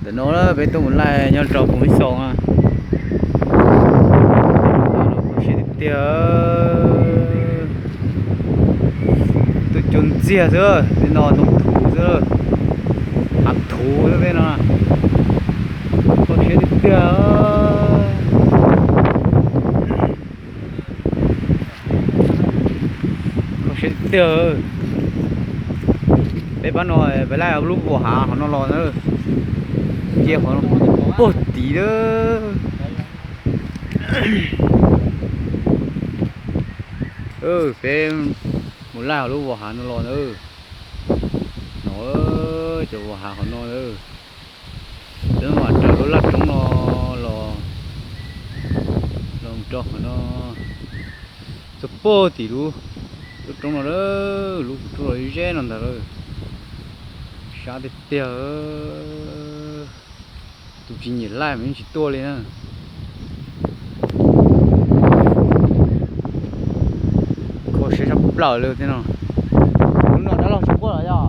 Ntawm no peb tuaj mus laij nyob rau Phoos Ib Xoos na. Kho siab tiag tiag. Tuaj cuag ntxiag xwb, tej no ntoo thuv xwb, hav thuv xwb tej no. Kho siab tiag tiag. Kho siab tiag. Peb pab no peb laij lub vos hav qhov no los na. Cia qhov no puag tid lawm. Peb mus laij hauv lub vos hav no los na. No, cov vos hav qhov no na. Peb mam raws lub laj roob no los, los rau qhov no, txog puag tim lub, lub roob no lawm, lub kuv tuaj los ib zeb no ntag lawm. Sab tiag tiag. Tus tsis nyiam laij mas yeej tsis tuaj li na. Kho siab tshaj plaws li thiab no. Lub no dab laug tsis quaj los yog.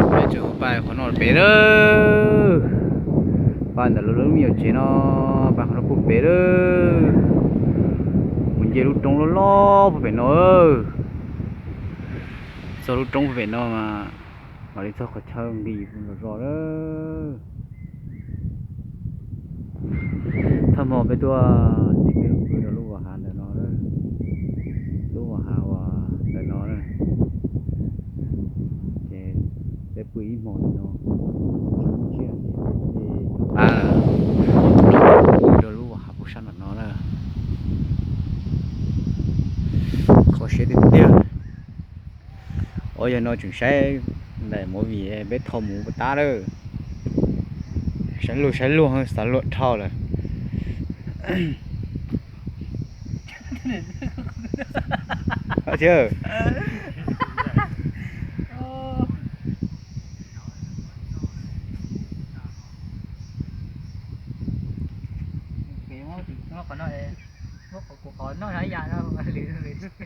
Peb tseem pais qhov no pem lawm. Pais ntawm lawv lub me nyuam tsev no, pais qhov no puag pem lawm. Mus nce lub roob loj loj puag pem no. Txog lub roob puag pem no mas mam li txog qhov chaw nqis zos zos lawm. Thaj hmo peb tuaj ces peb pw rau lub vos hav ntawm no, lub vos hav uas ntawm no na. Ces peb pw ib hmo ntawm no, tsis muaj tsiaj ces peb thiaj li rov qab rau lub vos hav puag sab nram no na. Kho siab tiag tiag. Ua yog no tseem saib daim movie peb tho mus ua tab lawm. Saib luag saib luag xav luag dhau lawm. Kuv qhov noj, kuv qhov noj yam no lwm lwm.